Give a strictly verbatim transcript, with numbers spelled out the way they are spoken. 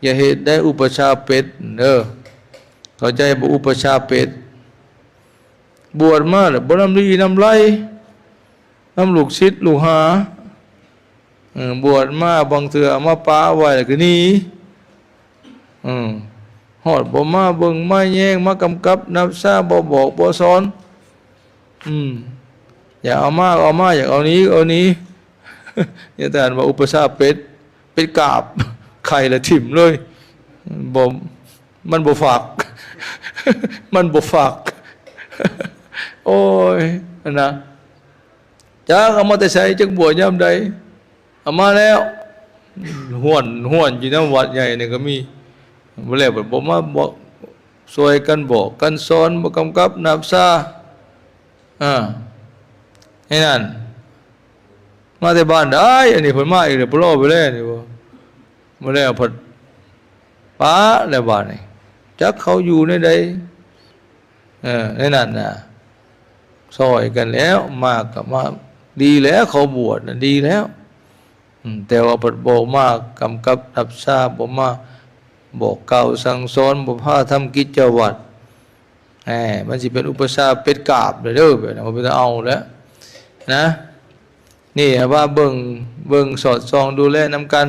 อย่าเฮ็ดได้อุปัชฌาย์เป็ดเด้อ เข้าใจบ่ อุปัชฌาย์เป็ด บวชมาแล้วบ่นำดีนำไร นำลูกศิษย์ลูกหา เออ บวชมาบางเทื่อเอามาปะไว้แล้วก็หนี อืม ฮอดบ่มาเบิ่งมาแยง มากำกับนับซา บ่บอกบ่สอน อืม อยากเอามาก็เอามา อยากเอาหนีก็เอาหนี อย่าแต่ว่าอุปัชฌาย์เป็ด เป็ดกาบ ไข่ละถิ่มเลย บ่ มันบ่ฝาก มันบ่ฝาก โอ้ย นะ จักเอามาแต่ไส จักบวชยามใด เอามาแล้ว ห้วน ห้วนอยู่นำวัดใหญ่นี่ก็มี บ่แล้วบ่มาบอก ช่วยกันบอกกันสอน บ่กำกับนับซา อ่า ไอ้นั่น มาแต่บ้านได้ อันนี้เพิ่นมาอีกแล้ว บ่รอไปแล้วนี่บ่ บ่แล้วเพิ่นปะแล้วบาดนี้ จักเขาอยู่ในใด เออ ในนั้นน่ะ ช่วยกันแล้ว มาก็มา ดีแล้ว เขาบวชน่ะ ดีแล้ว อืม แต่ว่าเพิ่นบ่มากำกับนับซา บ่มาบอกกล่าวสั่งสอน บ่พาทำกิจวัตร แหม มันสิเป็นอุปัชฌาย์เป็ดกาบเด้อ แบบนั้น บ่เป็นตาเอาแล้ว นะ นี่ว่าเบิ่ง เบิ่งสอดส่องดูแลนำกัน